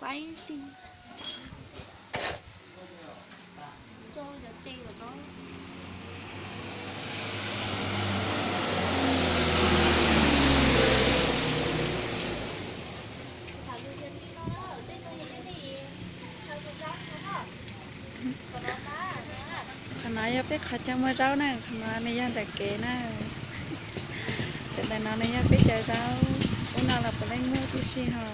Bye. Cho giờ tiền rồi đó. Thả người Việt Nam nó ở đây, nó như thế này. Chào cô giáo nó hả? Còn nó ta hả? ຂ້ານ້ອຍຢ່າໄປເຂົ້າໃຈໝູ່ເຈົ້ານະ, ຂ້ານ້ອຍນີ້ຢ້ານແຕ່ເກນະ. ແຕ່ນ້ອຍນີ້ຢ່າໄປໃຈເຈົ້າ, ຜູ້ນ້ອງລາວບໍ່ໄດ້ໝູ່ຕິຊິເຮົາ.